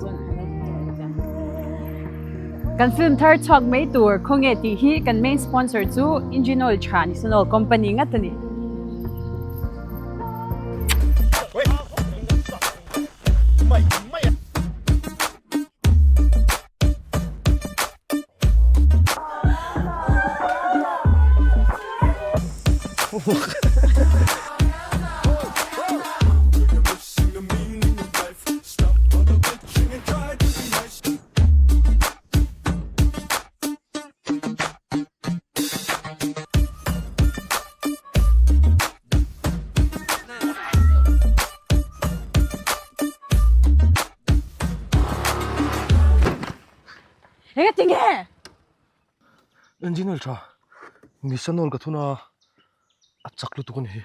chuan a la tawh lo che. Kan film thar chhuak mai tur khawnge tih hi kan main sponsor chu Engine Oil tha Nissan Oil Company ngat a ni. Enga tinge? Engine oil tha Nissan oil ka thun a, a chak lutuk a ni hi.